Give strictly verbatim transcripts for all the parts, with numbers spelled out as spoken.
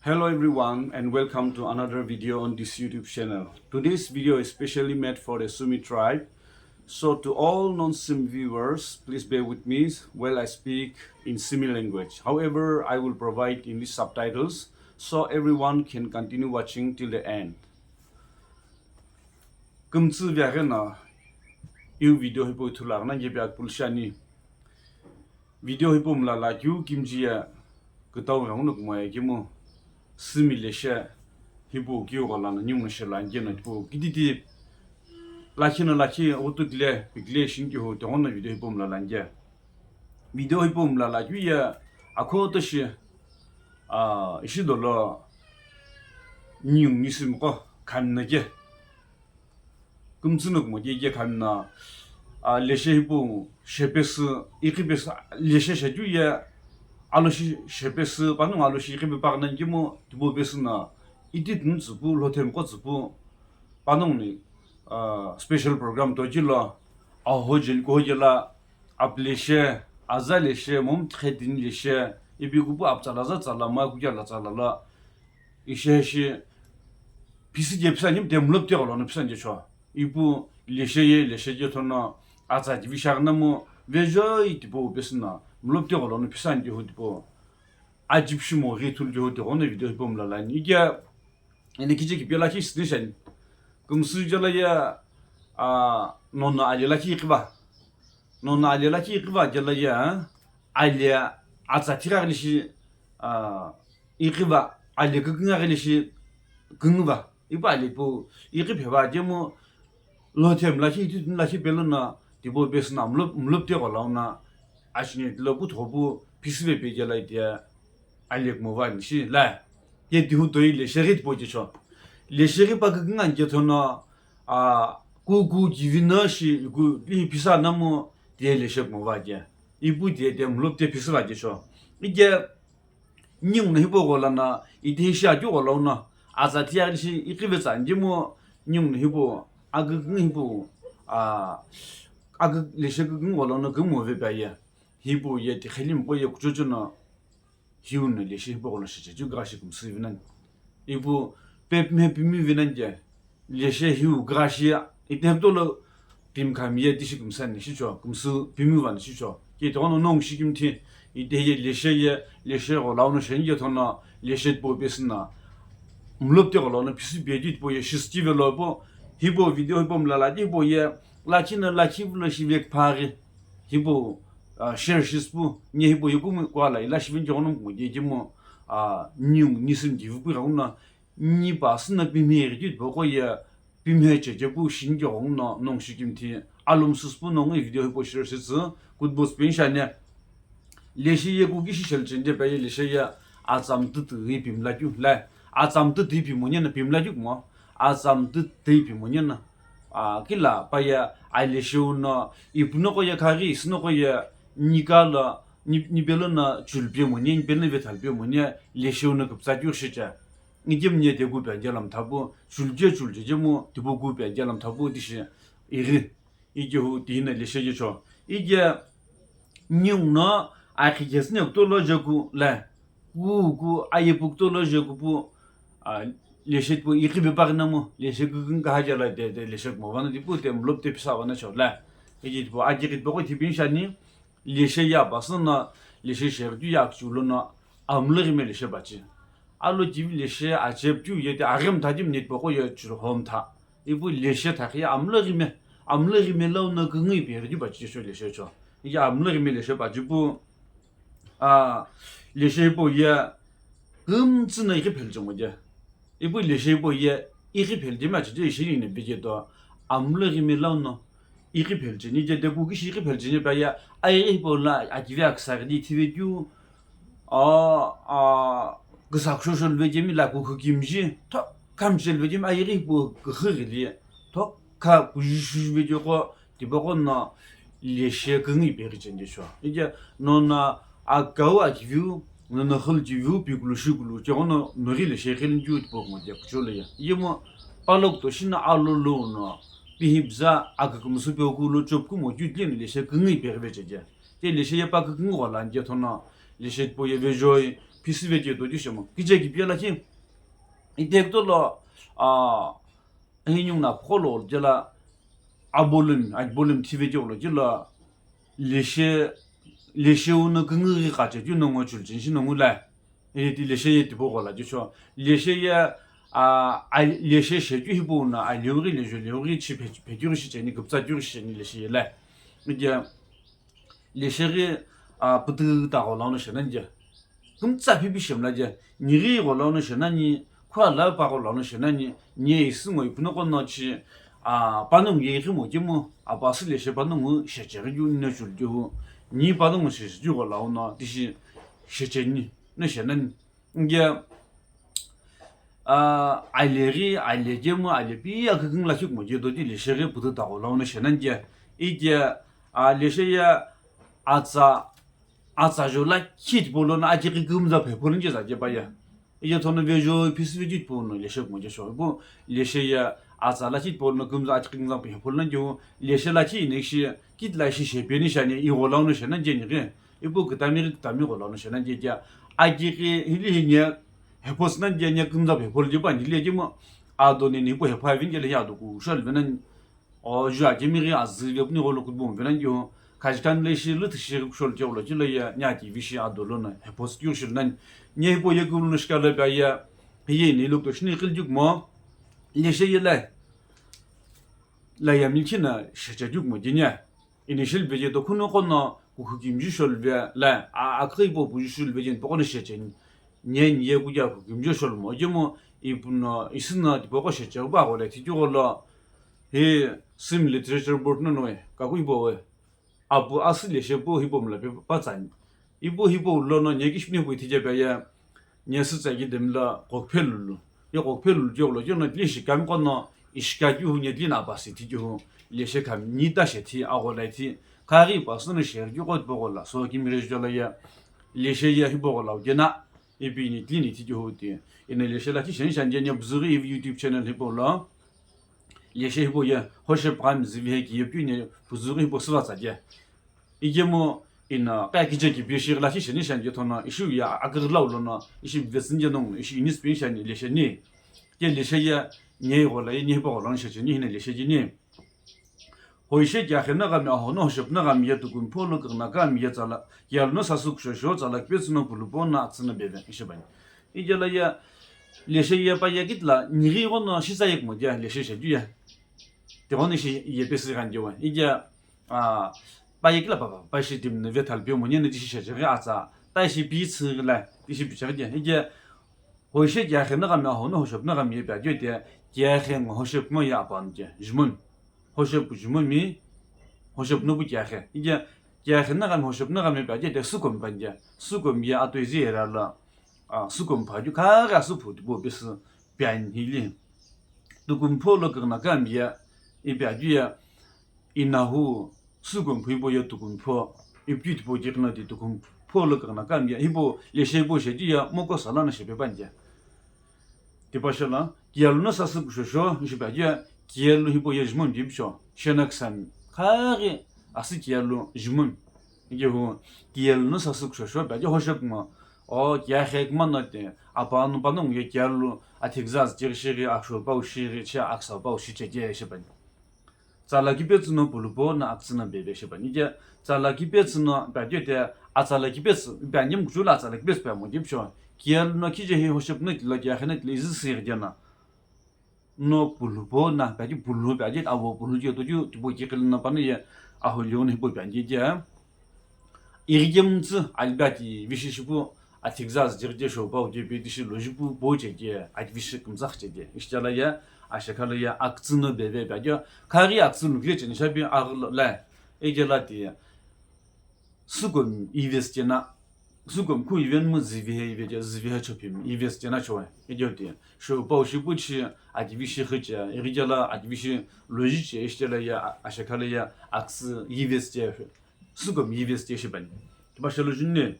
Hello everyone and welcome to another video on this YouTube channel. Today's video is specially made for the Sumi tribe. So to all non-Sumi viewers, please bear with me while I speak in Sumi language. However, I will provide English subtitles so everyone can continue watching till the end. Kümtsü viaghi na iu video hipau ithulu aghi na yepe akpulu shiani. Video hipau mla lakhiu kimji ye kütau ghenguno kumoye kimu Sumi leshe hipau kiu ghola na ningu shela nge no tipau kititi lakhi na lakhi utu kile pikile shinkihu tighono video hipau mla lange. Video hipau mla lakhiu ye akhoto shi, ah, ishi dolo ningu Sumi qo khamna ke. Kümtsü no kumo ke ke khamna, ah, leshe hipau shepesü, iqi pesü, leshe shekeu ye aloshi shepesü, panongu aloshi iqi pe paghinani kimu tipau pesü na, iti tunu tsüpu, lhothe mqo tsüpu, panongu ni, ah, special program toji lo, ahoje likohoje la, apuleshe, azaleshe, momthe tini leshe, ipi kupu aptsala za tsala ma kuja la tsala la, ishe shi, pisi je pisa ni de mlop te golo no pisa je cho. Ipu leshe ye, leshe je thono, atsa ji vishag na mo, vejo itipo pesü na, mlop te golo no pisa je ho tipo. Ajib shi mo ri thul je ho tipo no video hipau mla lani. Ike, ene kije ki pela ki station. Kümsü je la ya, a, nona ale la ki kiba. Nona ale la ki kiba je la ya, ale atsa thira le shi, a, iqi va, ale kükünga ghili shi küngu va, ipu ale pu iqi phe va jemu lhothe mla shi, iti mla shi pelo na, tipau pesü na mlop, mlop te gholau na, ashini tilo kutho pu pisi ve pe je la ite ale kumo va ni shi la. Ye tihu toi leshe ghi tipau je cho. Leshe ghi pa kükünga je thono, a, ku ku jivi na shi ku pi pisa na mo te leshe kumo va je. Ipu te te mlop te pisi va je cho. Ije ningu no hipau ghola na, ite hi shi akeu gholau na, aza thiya shi iqi vetsa njemo ningu no hipau aküküngu hipau, a, akü leshe küküngu gholau na kümü ve pa ye. Hipau ye tikheli mpo ye kuchocho na, hiu no leshe hipau ghola shi che ju gra shi kümsü vinan. Ipu pep me pimi vinan je. Leshe hiu gra shi ite heptolo tim khami ye tishi kümsü ni shicho, kümsü pimi va ni shicho. Ke tighono nongu shi kimthi, ite ye leshe ye, leshe gholau no shen ye thono, leshe tipau pesü na. Mlop te gholau no pisi pe ju tipau ye shisti ve lo po, hipau video hipau mla la tipau ye, lakhi na lakhi vlo shi vek phaghi. Hipau, a, share shispu, nye hipau ye kumu kwa la, ila shi vin joghono mo ye jemo, a, ningu Sumi jivu pu ghauna, Ni pa sü no pimhe ighi tipau qo ye pimhe cheche pu shinike ghenguno nongu shi kimthi alum süsü pu nongu video hipau share shitsü kutbus pin shane. Leshe ye kuki shi shel chende pa ye leshe ye atsamtü tüghi pimla keu la. Atsamtü tüghi pimo nena pimla keu kumo. Atsamtü tüghi pimo nena. A, kila pa ye a leshe uno ipu no qo ye khaghi isü no qo ye nika lo ni, ni pelo no chulpe mo ne, ni pelo no vethalpe mo ne leshe uno küptsa keu shiche. Ije mnye de gu pe aje lam thapu, chulje chulje je mu, tipu gu pe aje lam thapu tishi, ighi, ije hu tihina leshe je cho. Ije ningu no akhi jesne kuto lo je ku la, ku ku aye pu kuto lo je ku pu, a, leshe pu ighi be paghi na mu, leshe küküngu kaha je la de, de leshe kumo vana tipu te mlop te pisa vana cho la. Ije tipu aje kit poko tipin shani, leshe ya pasü no, leshe sheghi ya kchulo no, amlo ghime leshe pachi. Alo jivi leshe achep keu ye te aghi mtha jim nit poko ye churho mtha. Ipu leshe thakhi ye amlo ghime, amlo ghime lau no küngu ipe ghi ju pachi cho leshe cho. Ye amlo ghime leshe pachi pu, a, leshe hipau ye kümtsü no ighi phel chomo je. Ipu leshe hipau ye ighi phel jemi achi je ishi ni ne peje to amlo ghime lau no ighi phel cheni je de kuki shi ighi phel cheni pa ye aye hipau la akivi aksa ghi di thive keu A, a, küsa kushou shou luvejemi la kukhu kimji, tho, khamchel vejemi ayeghi pu küxü ghili, tho, kha kuju shu vejeko, tipaqo no leshe küngu ipe ghi cheni cho. Ije, nona akau akiviu, nona khülchiviu, pikulu shikulu, cheghono noghi leshe khilin ju tipaqo ngo je kuchou lo ye. Ije mo, palok to shina alo lo no, pihibza, akükümsü pe oku lo chop kumo ju tile no leshe küngu ipe ghi veche je. Te leshe ye pa küküngu ghola nje thono, leshe tipau ye vejoi, Phisive je do ju shemo. Kije ki pia la ki. Ite kutolo, a, hinyung na kholo jela abolum, abolum thive je lo jela leshe, leshe uno küngu ghi kache ju no ngo chul chin shi no ngu la. Iti leshe ye tipo gola ju sho. Leshe ye, a, a, leshe she ju hipo na, a, leughi lejo leughi chi phe, phe ju shi cheni, guptsa ju shi cheni leshe ye la. Ije, leshe ghi, a, putu ta gola no shenan je. Kümtsa phipi shemla je, nighi gholo no shenani, khua la pa gholo no shenani, nye isu ngo ipuno kono chi, a, panongu ye ighimo kemu, a, pa sü leshe panongu shecheghi ju no chul ju hu, ni panongu shecheghi ju gholo no, tishi shecheni, no shenani. Nge, a, aleghi, alejemu, alepi, aküküng la chukmo je do di leshe ghi putu ta gholo no shenani je, ije, a, leshe ya, atsa, atsa jo lakhi tipau lono akighi kümza phe pholunje za je pa ye. Ije thono vejo phisive ju tipau no leshe kumo je sho. Ipu leshe ye atsa lakhi tipau lono kümza akighi kümza phe pholunje hu leshe lakhi ine shi kit la shi she peni shani igho launo shenani je nighi. Ipu kütami ghi kütami gho launo shenani je je. Akighi hili hinye hepo sünani je nye kümza phe pholunje pa nile je mo. Ado nini ipu hepo avin je le ya do ku shal venan. O ju akemi ghi azü vekuni gholo kutbom venangi ho. Khajikan le ishi lüthishi kushol che ulo chilo ye nya T V shi adolo na hepost yu shil nani. Nye hipo ye kulu no shikala ba ye. Hiye ni lukto shini qil juk mo. Leshe ye lai. La ya milchi na shecha juk mo dinya. Initial veje to khuno kono kukhukim ju shol ve la. A, akhi po pu ju shol veje poko no shechen. Nye nye kuja kukimjo shol mo, jemo ipuno isüno tipaqo sheche ba gholo thichugho lo, hi Sim Literature Board no noe, kaku ipo we. Apu asü leshe pu hipo mla pe pa tsani. Ipu hipo lono nye kishpini pu ithija pe ye, nye sü tsaki demla kokphe lulu. Ye kokphe lulu jogho lo, jeno tli shikami kono, ishika ju hu nye tli na pa si thichu hu, leshe khami ni ta she thi, agho lai thi, khaghi pa sü no share ju kot pogho la, so kimi re jola ye, leshe ye hipo gho la, jena, Ipi ni tini tiji hou ti. Ina leshe lakhi sheni shani je nye buzughi ivi YouTube channel hipau lo. Leshe hipau ye, hoshe pami zivi he ki ye pi nye buzughi hipau süva tsa je. Ije mo ina kaya kije ki bishi lakhi sheni shani je thono ishu ya akirlau lono ishi vesin je nong ishi inis pin shani leshe ni. Ke leshe ye nye gho la ye nye hipau gho lo ni shecheni hina leshe ji ni. Hoishe kiaghi nagami, ahono hoshepu nagami ye tukumpho lo kighinakami ye tsala, kiyalu no sasü kushosho tsala kipetsü no pulupo no atsü no beve, ishi bani. Ijela ye, leshe ye pa ye kitla, nighi ighono shitsa ye kumo je, leshe she ju ye. Tighono ishi ye pesü ghan je we. Ije, a, pa ye kila pa pa, pa ishi timi no ve thalpio mo, nye no tishi she je ghi atsa, ta ishi pi tsü ghi la, tishi pi che ghi je. Ije, Hoishe kiaghi nagami ahono hoshepu nagami ye pi ajo te, kiaghi ngo hoshepu ngo ye apanu je, jumon. Hoshepu jumon mi, hoshepu no bu kiaghi. Ije, kiaghi nagami hoshepu nagami ye pi ajo te sukom pan je, sukom ye atoi zi era la, a, sukom pa ju kha ga su phu tu bo bisi pian hili. Tukumpho lo kighinakami ye, ipi ajo ye, Inahu, sukumphu hipau ye tukumpho, ipithu tipau je kina ti tukumpho lo kighinakami ye, hipau leshe hipau she ju ye moko sala no shepe panje. Tipasho lo, kiyalu no sasü kushosho, ishi pa ju ye, kiyalu hipau ye jumon ji pisho, shena kisami, khaghi, asü kiyalu jumon. Ikehu, kiyalu no sasü kushosho, pa ju hoshepu ngo, o, kiaghi kima no te, apanu panongu ye kiyalu, athikzaz jighi shighi, aksho pau shighi, che aksa pau shi che je shepani. Tsala kipetsü no pulupo no atsü no beve shepani je, tsala kipetsü no pa ju te, atsala kipetsü, pa nyem kuchula atsala kipetsü pa mo je pisho, kiyalu no kije hi hoshepu no tilo kiaghi no tilo izi sighi je no. No pulupo no, pa ju pulu pa ju awo pulu je to ju, tipo ki kili no pa no ye, aho lio no hipo pa je je. Ighi kemtsü, alibi ati vishi shipu, athikzaz jighi je shopau je pe tishi lo jipu bo je je, ati vishi kümzakh je je. Ishi jala ye, ashekha lo ye, aktsü no beve pa je, khaghi aktsü lukle cheni shapi aghilo la. Ejela ti, sukom ives je na, sukom khu iven mu zivi he ive je, zivi he chopim ives je na choe. Ejo ti, shopau shipu chi, ati vishi khiche, ighi jala ati vishi lo ji che, ishi jala ye, ashekha lo ye, aktsü ives je. Sukom ives je shipani. Tipasho lo juni.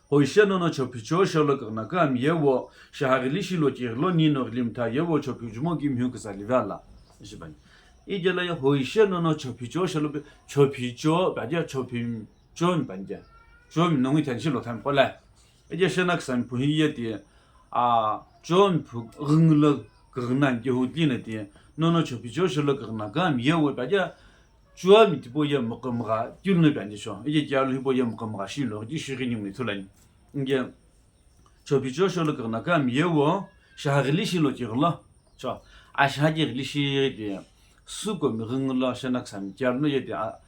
Hoishe nono chophicho sholo kighinakami ye wo, shahaghili shilo kighilo nino ghilimtha ye wo chophi jumo ki mhiu kisa live ala. Shipani. Ijela ye hoishe nono chophicho sholo pe, chophicho, pa je chophi cho mi panje. Cho mi nongi thanshi lo than pole. Ije shena kusami phu hi ye ti, a, chuo mi phu ghüngü lo kughuno ani kehu tli no ti, nono chophi chosho lo kughuno kami ye wo pa je, chuo mi tipau ye mukümgha tilu no pi ani cho. Ije kiyalo hipau ye mukümgha shi lo, ti shi ghi ningu ithulu ani. Nge chophi chosho lo kughuno kami ye wo, shaghili shi lo kighulo. Cho, ashaje ghili shi ti, suko mi ghüngü lo shena kusami kiyalo no ye ti, a,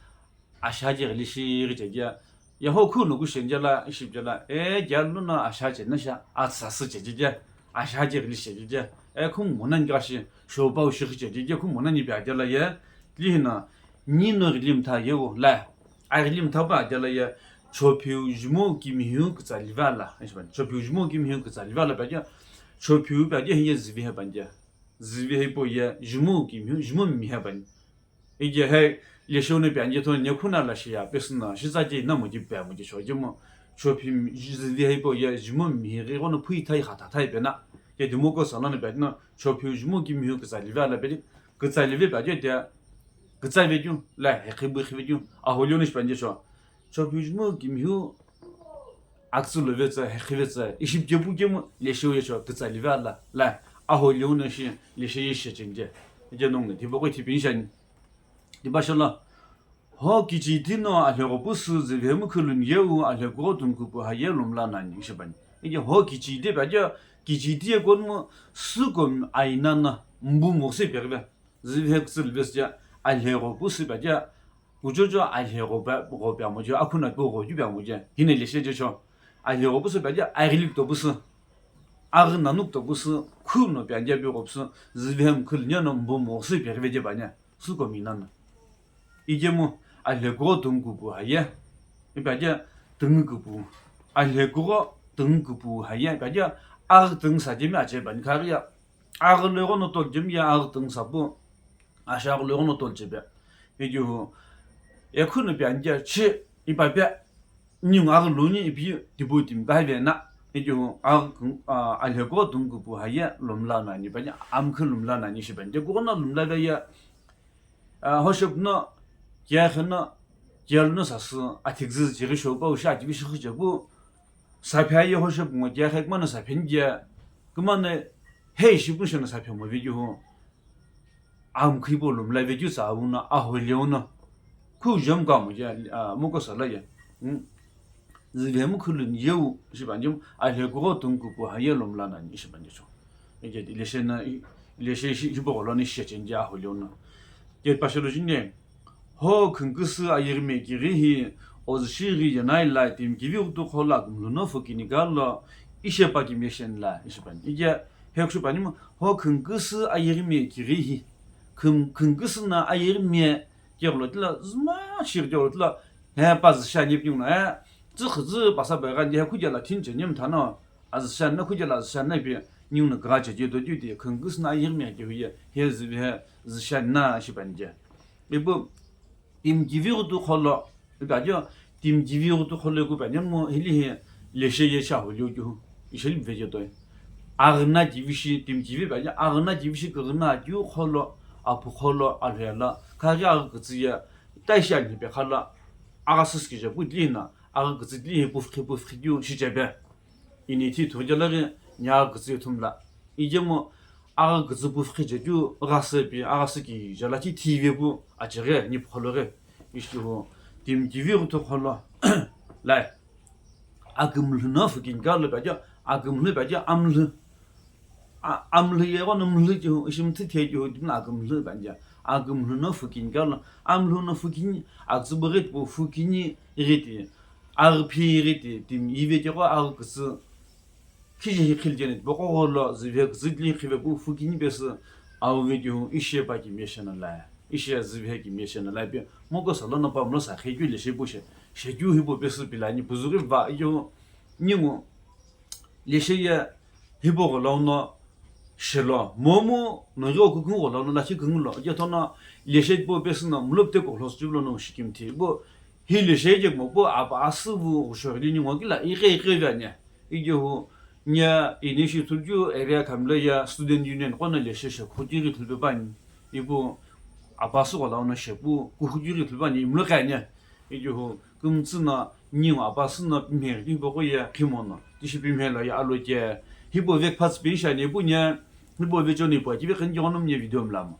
ashaje ghili shi ghi che je, ye ho khu no ku shen je la, ishi je la, e, je lu no ashaje na sha, a, sa sü che je je, ashaje ghili shi che je je, e, khu mo na ni ga shi, sho pa u shi ghi che je je, khu mo na ni bia je la ye, li hi no, ni no ghili mtha ye wo, la, a ghili mtha pa je la ye, chophiu jumo kimihiu kutsa liva la, ishi pa, chophiu jumo kimihiu kutsa liva la pa je, chophiu pa je hi ye zivi he pa je, zivi he po ye, jumo kimihiu, jumo mi he pa je. Ije he, lesheu no pi ani je thono ne khu no la shi ya, pesü no, shi tsa je na mo je pe mo je sho je mo, chophi zivi he po ye, jumo mi he ghi ghono phui thai kha tha thai pe na, ye dimo ko sa lo no pi ani no, chophiu jumo kimihiu kutsa liva la pe je, kutsa live pa je te, kutsa ve ju, la, he khi bu khi ve ju, a ho lo no shi pa je sho, chophiu jumo kimihiu, akütsü lo vetsü, hekhi vetsü, ishi pike pu kemu, lesheu ye cho, kutsa live ala, la, aho leu no shi, lesheu ye shi cheni je, je nongu, tipaqo ithi pinshani. Tipasho lo, ho kichiti no alhegho pusu zive mukhulu ni yeu, alhegho tunkupu haye lumla nani, ishi pani. Ije ho kichiti pa je, kichiti ye kono mu, suko aina na, mbu mo se pe rive. Zive kutsu live se je, alhegho pusu pa je, kuchocho alhegho pa, gho pi amo je, akhu no pi gho ju pi amo je. Hino lesheu je cho. Alhegho pusu pa je, aghili kuto pusu. Aghi nanu kuto pusu, khu no pi ani je pi gho pusu, zive mukhulu ni no mbu mo se pi rive je pa ni. Suko mi nani. Ije mu, alhegho tunkupu haye. Ipa je, tunkupu. Alhegho tunkupu haye. Ipa je, aghi tunku sa je mi ache pa ni kha ghi ya. Aghi lo ghono tol je mi ya, aghi tunku sa pu. Asha aghi lo ghono tol je pe. Ije hu, e khu no pi ani je chi, ipa pe. Ningu aghi luni ipi tipau timi kaha ve na, ije hu aghi kung-, a, alhegho tunkupu haye lumla nani pa je, amkhu lumla nani shi pa je, kuko no lumla ve ye, a, hoshepu no, kiyakhe no, kiyalu no sasü, athikzü chighi shou pa u shi ativi shi ghi che pu, saphe ye hoshepu ngo kiyakhe kuma no saphe ni je, kuma no hei shi pu shi no saphe mo ve ju hu. Amkhu hipau lumla ve keu tsa au no, aho leu no. Khu jam ka mo je, a, moko sa la ye. Hmm. Zive mukhulu ni yeu, ishi pani je, alhegho tunkupu haye lumla nani, ishi pani je cho. Ije, lesheu no, lesheu shi, hipau lo ni shi cheni je aho leu no. Ije, pasho lo jine, ho khunkusü ayeghi me kighi hi, ozü shi ghi ye nai la, timi kivi ghutu kho lo akümlhu no phuki ni ga lo, ishi pa kimi ye sheni la, ishi pani. Ije, he kusho pani mo, ho khunkusü ayeghi me kighi hi, Khun-, khunkusü no ayeghi me keghulo tila züma shighi keghulo tila, he pa zü shani pi ningu no, he, tsü khüzü pasa pa gha ni he khu je la thin che ni mtha no, azü shani no khu je la azü shani no pi ningu no gha che je do ju ti, khunkusü no ayeghi me keu ye, he zü he zü shani no shi pa ni je. Ipu, timi kivi ghutu kho lo, ipa je, timi kivi ghutu kho lo ku pa ni mo, hili he, lesheu ye sha ho leu ju, ishi li ve je toi. Aghi no kivi shi, timi kivi pa je, aghi no kivi shi kughuno keu kho lo, aphu kho lo, alhou ye lo, kha ghi aghi kutsü ye, tai shi ani pe kha lo, agha süsü kije pu tli no, aghi kutsü tli he pu fkhi pu fkhi keu shi che pe. Ini thi thu je lo ghi, ni aghi kutsü ye thumla. Ije mo, aghi kutsü pu fkhi je keu gha sü pi, agha sü kije lo thi thi ve pu, acheghi, ni pu kho lo ghi, ishi hu, timi kivi ghutu kho lo, lai. Akümlhu no phuki ni ga lo pa je, akümlhu pa je amlhu. A, amlhu ye ghono mlhu keu, ishi mthu the keu, timi no akümlhu pa je. Akümlhu no phuki ni ga lo, amlhu no phuki ni, akütsü bo ghi ti pu phuki ni ghi ti, aghi phi ghi ti, timi ive kegho aghi kutsü. Khije hi khili jeni, boko gho lo, zive kutsü tili khive pu phuki ni pesü, au ve keu, ishi pa kimi ye sheni la. Ishi zive he kimi ye sheni la pi, moko sa lo no pa mlo sa khe keu lesheu pu she, she keu hipau pesü pi la ni puzughi va keu, ningu, lesheu ye hipau gho lo no, she lo, momu, no yo kukhu gho lo no, la shi kung lo, ye thono, lesheu hipau pesü no, mlo pte ko lo sü lo no, shi kimi thi, pu, hi lesheu ye mo, pu, apa asü vu, sho li ni ngo ki la, ighe ighe ve ni. Ije hu, nya, ini shi thulkeu area khamla ye student union qo no lesheu she khuti ghi thulpe pa ni. Ipu apa sü gho lo no she pu kukhu ghi thulpe pa ni imlo kha ni. Ije hu, kümtsü no, ningu apa sü no, mhe ghi po ko ye khimo no. tishi pimhe lo ye alo ke, hipau vekphatsü pin shiani ipu nye, hipau vecheo no ipu akive qheni keghono mye video mlamo.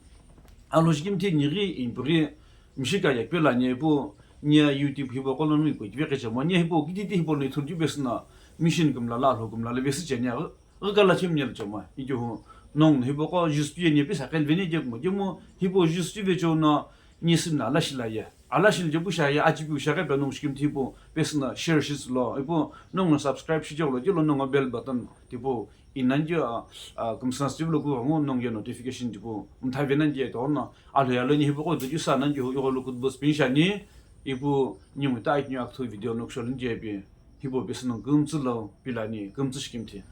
Alo shikimthi nighi impughi mishika ye pela nye ipu nye YouTube hipau qo lono ipu akive qhichemo, nye hipau kititi hipau no ithulu ju pesü no mission kümla la alhou kümla la pesü cheni aghi. Ghi kala chimnye lo choma, ikihu nongu no hipau qo juice piye nye pisa qelveni je kumo, jemu hipau juice pive cheu no nye simna ala shila ye. Ala shila je pu sha ye, achi pu sha qe pe nongu shikimthi hipau pesü no share shitsü lo, ipu nongu no subscribe shi je lo, je lo nongu bell button tipau inan je, ah, ah, kumsna still lo ku ngu nongu ye notification tipau mtha venan je to no, alhou ye alo ni hipau qo ju sa nan je hu yo lo kutbus pin shiani, ipu ningu ta iknyu akthu video no kusho lin je pi. Hipau pesü no kümtsü lo pilani, kümtsü shikimthi.